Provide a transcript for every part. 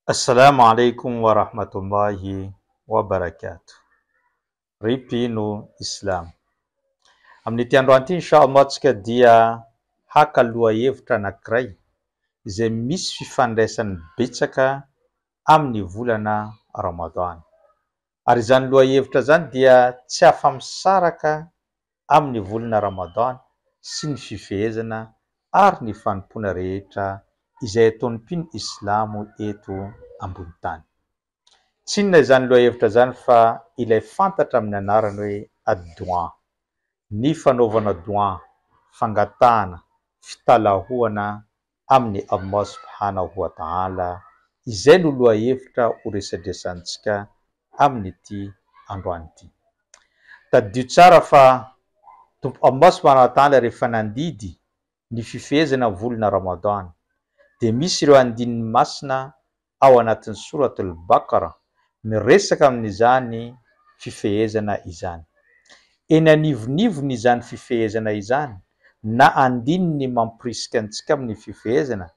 Assalamu alaikum wa rahmatullahi wa barakatuh. Ry mpino Islam. Amin'ity androany ity insha Allah tsika dia haka lohahevitra anankiray izay misy fifandraisany betsaka amin'ny volana Ramadan. Ary izany lohahevitra izany dia tsy afa-misaraka amin'ny volana Ramadan sy ny fifehezana ary ny fanompoana rehetra izay ataon'ny mpino islamo eto ambony tany. Tsy inona izany lohahevitra izany fa ilay fantatra amin'ny anarany hoe Ad-Du'a, ny fanaovana Du'a, fangatahana, fitalahoana amin'i Allah subhanahu wa ta'ala, izay no lohahevitra ho resadresantsika amin'ity androany ity. Tadidio tsara fa Tompo Allah subhanahu wa ta'ala rehefa nandidy ny fifehezana volana Ramadan dia misy ireo andininy masina ao anatin'ny Souratul Baqara miresaka amin'izany fifehezana izany. Eny anivonivony izany fifehezana izany na andininy mamporisika antsika amin'ny fifehezana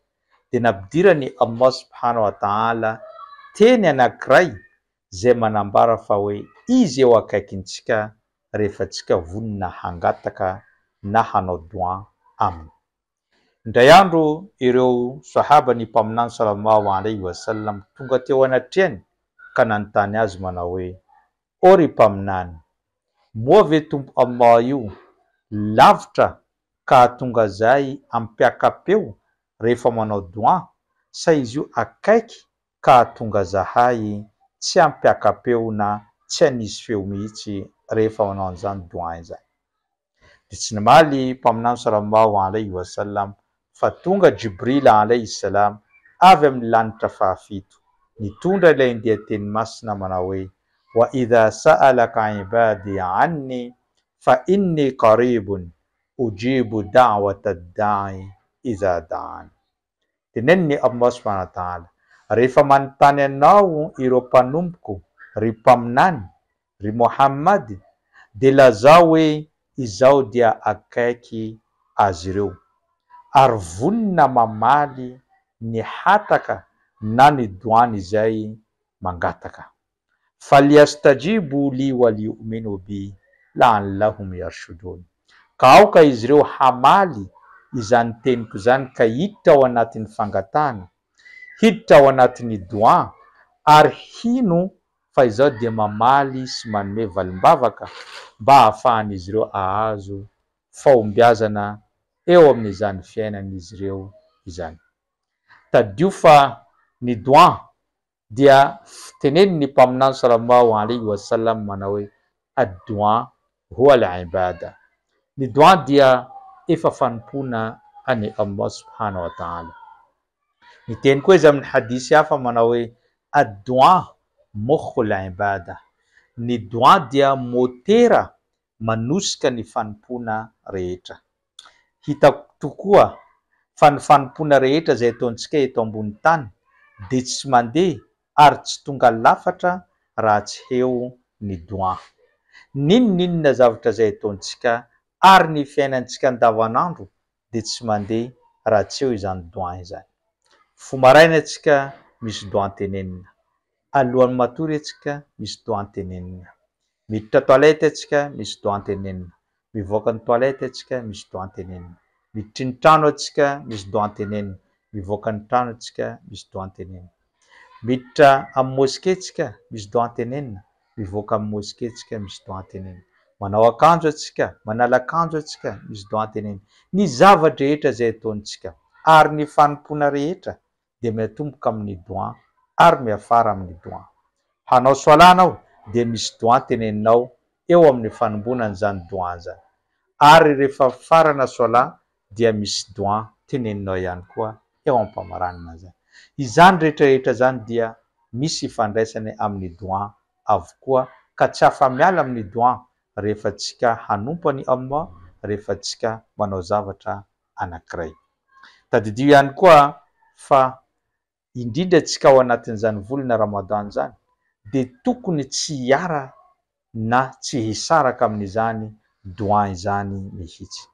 dia nampidiran'i Allah subhanahu wa ta'ala teny anankiray izay manambara fa hoe Izy eo akaikintsika rehefa tsika vonona hangataka na hanao doua Aminy. Indray andro ireo Sahaba ny Mpaminany Salallahu alaihi wa sallam tonga teo anatrehany ka nanontany azy manao hoe, Ô ry Mpaminany! Moa ve Tompo Allah io lavitra ka hahatonga azahay hampiaka-peo rehefa manao doua sa izy io akaiky ka hahatonga azahay tsy hampiaka-peo na tsy hanisy feo mihitsy rehefa manao an'izany doua izany? Dia tsy namaly Mpaminany Salallahu alaihi wa sallam fa tonga Jibril alaihi salam avy amin'ny lanitra fahafito nitondra ilay andian-teny masina manao hoe, Wa idha sa'alaka ibadi anni fa inni qaribun ujibu da'wata ad-da'i idha da'an. Tenenin'i Allah subhanahu wa ta'ala, Rehefa manontany anao ireo mpanompoko, ry Mpaminany, ry Mohammad, dia lazao hoe Izaho dia akaiky azy ireo, ary vonona mamaly ny hataka na ny doan'izay mangataka. Falyastajibu li waliyu'minu bi la'allahum yarshudun. Ka aoka izy ireo hamaly izany teniko izany ka hiditra ao anatin'ny fangatahana, hiditra ao anatin'ny doua, ary hino fa izaho dia mamaly sy manome valim-bavaka mba hahafahan'izy ireo hahazo fahombiazana eo amin'izany fiainan'izy ireo izany. Tadidio fa ny doua dia tenenin' ny Mpaminany salallahu alaihi wa sallam manao hoe, Ad-du'a huwa al-ibada. Ny du'a dia efa fanompoana an' i Allah subhanahu wa ta'ala. Niteny koa izy amin' ny hadisy hafa manao hoe, Ad-du'a mukhu al-ibada. Ny du'a dia motera manosika ny fanompoana rehetra. Hitako tokoa fa ny fanompoana rehetra izay ataontsika eto ambony tany dia tsy mandeha ary tsy tonga lafatra raha tsy heo ny doua. N'inon'inona zavatra izay ataontsika ary ny fiainantsika andavanandro dia tsy mandeha raha tsy eo izany doua izany. Fo maraina tsika misy doua tenenina. Alohan'ny matory antsika misy doua tenenina. Miditra toilette antsika misy doua tenenina. Mivoaka ny toilette antsika misy doua tenenina. Miditry ny trano antsika misy doua tenenina. Mivoaka ny trano antsika misy doua tenenina. Miditra amin'ny mosquée tsika misy doua tenenina. Mivoaka amin'ny mosquée tsika misy doua tenenina. Manao akanjo antsika, manala akanjo antsika misy doua tenenina. Ny zava-drehetra izay ataontsika ary ny fanompoana rehetra dia miatomboka amin'ny doua ary miafara amin'ny doua. Hanao soalah anao dia misy doua teneninao eo amin'ny fanomboana an'izany doua izany. Ary rehefa mifarana soalah dia misy doua teneninao ihany koa eo am-pamaranana izany. Izany rehetra rehetra izany dia misy ifandraisany amin'ny doua avokoa ka tsy afa-miala amin'ny doua rehefa tsika hanompo an'i Allah rehefa tsika manao zavatra anankiray. Tadidio ihany koa fa indrindra tsika ao anatin'izany volana Ramadan izany dia tokony tsy hiara na tsy hisaraka amin'izany doua izany mihitsy.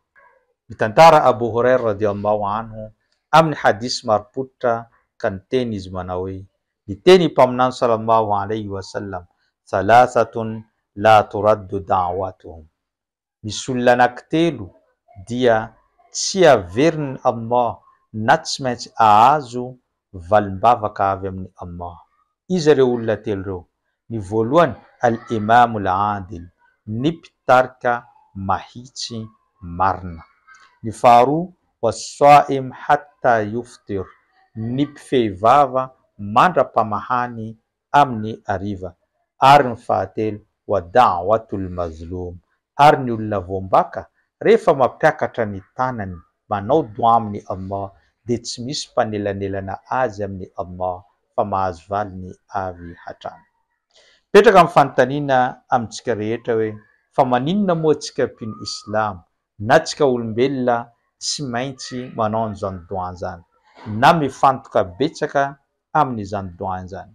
Mitantara Abu Hurairah radiallahu anhu amin'ny hadith marim-pototra ka niteny izy manao hoe. Niteny i Mpaminany sallallahu alaihi wa sallam, Thalathatun la turaddu da'watuhum. Misy olona anankitelo dia tsy averin'i Allah na tsy maintsy ahazo valim-bavaka avy amin'i Allah. Iza ireo olona telo ireo? Ny voalohany, Al-Imamul Adil, ny mpitarika mahitsy marina. Ny faharoa, Wa-Sa'im hatta yuftir, ny mpifehy vava mandra-pamahany amin'ny hariva. Ary ny fahatelo, Wa da'watul mazlum, ary ny olona voambaka rehefa mampiakatra ny tanany manao doa amin'i Allah dia tsy misy mpanelanelana azy amin'i Allah fa mahazo valiny avy hatrany. Mipetraka ny fanontaniana amintsika rehetra hoe fa maninona moa tsika mpino Islamo na tsika olombelona tsy maintsy manao an'izany doa izany na mifantoka betsaka amin'izany doa izany?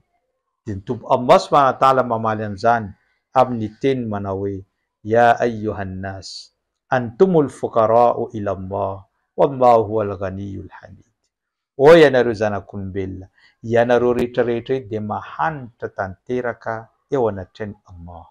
Dia ny Tompo Allah subhanahu wa ta'ala mamaly an'izany amin'ny teniny manao hoe, Ya ayyuhan nas, antumul fuqara'u ila Allah, wallahu huwal ghaniyyul hamid. Ô ianareo zanak'olombelona, ianareo rehetra rehetra io dia mahantra tanteraka eo anatrehan'i Allah.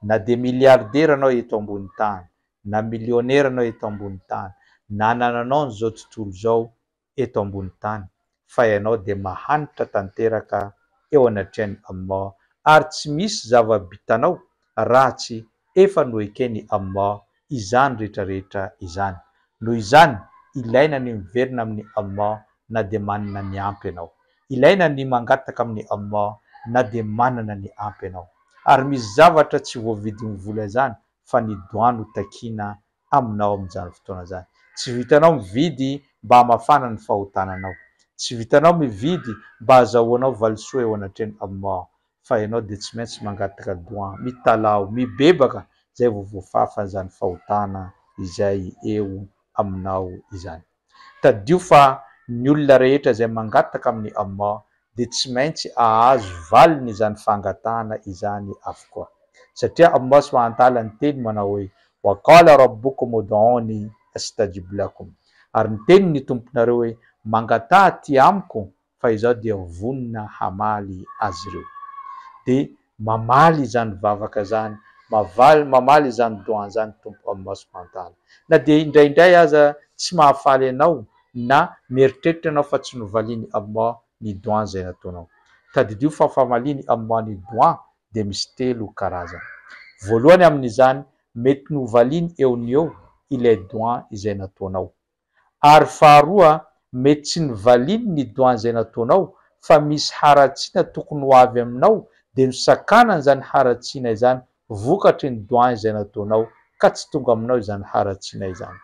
Na dia milliardaire anao eto ambony tany, na millionnaire anao eto ambony tany, na anananao an'izao tontolo izao eto ambony tany, fa ianao dia mahantra tanteraka eo anatrehan'i Allah ary tsy misy zava-bitanao raha tsy efa noeken'i Allah izany rehetra rehetra izany. Noho izany, ilaina ny miverina amin'i Allah na dia manana ny ampy ianao. Ilaina ny mangataka amin'i Allah na dia manana ny ampy ianao. Ary misy zavatra tsy voavidin'ny vola izany fa ny doua no takiana aminao amin'izany fotoana izany. Tsy vitanao mividy mba hamafana ny fahotananao. Tsy vitanao mividy mba hazahoanao valisoa eo anatrehan'i Allah. Fa ianao dia tsy maintsy mangataka doua, mitalaho, mibebaka izay vao voafafa izany fahotana izay eo aminao izany. Tadidio fa ny olona rehetra izay mangataka amin'i Allah dia tsy maintsy ahazo valiny izany fangatahana izany avokoa. Satria Allah subhanahu wa ta'ala niteny manao hoe, Wa qala rabbukum ud'uni astajib lakum. Ary niteny ny Tomponareo hoe, Mangataha aty amiko fa izaho dia vonona hamaly azy ireo. Dia mamaly izany vavaka izany, mavaly, mamaly izany doa izany Tompo Allah subhanahu wa ta'ala. Na dia indraindray aza tsy mahafaly anao na mieritreritra ianao fa tsy novalian'i Allah ny doa izay nataonao. Tadidio fa famalian'i Allah ny doa dia misy telo karazana. Voalohany amin'izany, mety novaliany eo no eo ilay doa izay nataonao. Ary faharoa, mety tsy nivaliany ny doan izay nataonao fa misy haratsiana tokony ho avy aminao dia nosakanany izany haratsiana izany vokatry ny doan izay nataonao ka tsy tonga aminao izany haratsiana izany.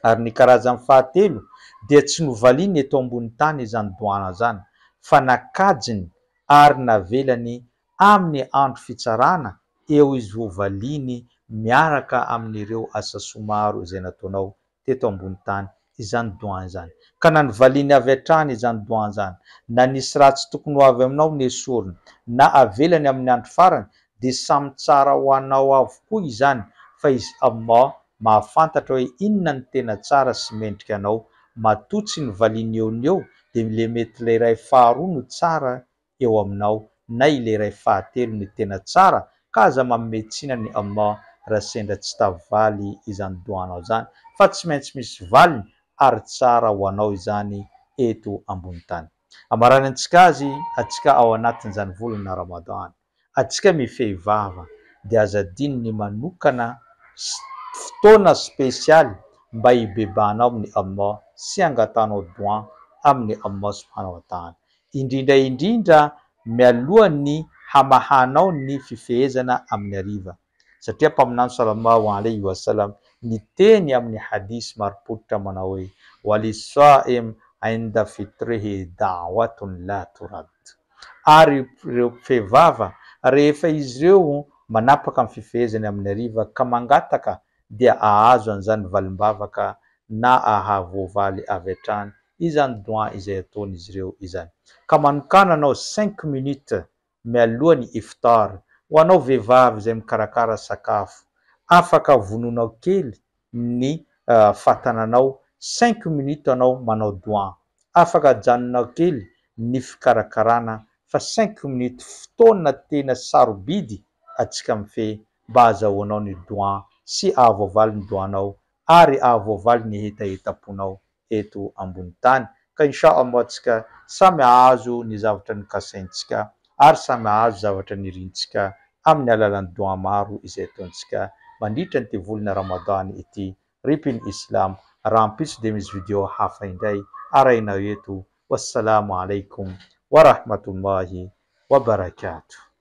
Ary ny karazany fahatelo dia tsy novaliany eto ambony tany izany doan izany fa nakajiny ary navelany amin'ny andro fitsarana eo izy hovaliany miaraka amin'ireo asa soa maro izay nataonao teto ambony tany izany doan izany. Ka na novaliany avy hatrany izany doan izany, na nisy ratsy tokony ho avy aminao nesoriny, na avelany amin'ny andro farany, dia samy tsara ho anao avokoa izany, fa Izy Allah mahafantatra hoe inona no tena tsara sy mendrika anao, matoa tsy novaliany eo no eo, dia le mety ilay iray faharoa no tsara eo aminao na ilay iray fahatelo ny tena tsara ka aza manome tsiny an'i Allah raha sendra tsy tavaly izany doanao izany fa tsy maintsy misy valiny ary tsara ho anao izany eto ambony tany. Amaranantsika azy atsika ao anatin'izany volana Ramadan. Atsika mifehy vava dia aza adino ny manokana fotoana spesialy mba hibebahanao amin'i Allah sy hangatahanao doan amin'i Allah subhanahu wa ta'ala. Indrindra indrindra mialohan'ny hamahanao ny fifehezana amin'ny hariva. Satria Mpaminany sallallahu alaihi wa sallam niteny amin'ny hadith marim-pototra manao hoe, Wa lis-sa'im 'inda fitrihi da'watun la turad. Ary ireo mpifehy vava, rehefa izy ireo manapaka ny fifehezany amin'ny hariva ka mangataka dia ahazo an'izany valim-bavaka na ahavoavaly avy hatrany izany doua izay ataon'izy ireo izany. Ka manokana anao cinq minutes mialoha ny iftar, ho anao vehivavy izay mikarakara sakafo, afaka vononao kely ny fatananao cinq minutes anao manao doua, afaka ajanonao kely ny fikarakarana fa cinq minutes fotoana tena sarobidy atsika mifehy mba ahazahoanao ny doua sy ahavoavaly ny doua-nao ary ahavoavaly ny hetahetam-ponao eto ambony tany ka in sha Allah tsika samy ahazo ny zavatra nokasaintsika ary samy ahazo zavatra nirintsika amin'ny alalan'ny doua maro izay ataontsika mandritra an'ity volana Ramadan ity. Ry mpino Islam, rahampitso dia misy video hafa indray arahinao eto. Wassalamo alaikum warahmatullahi wabarakatuh.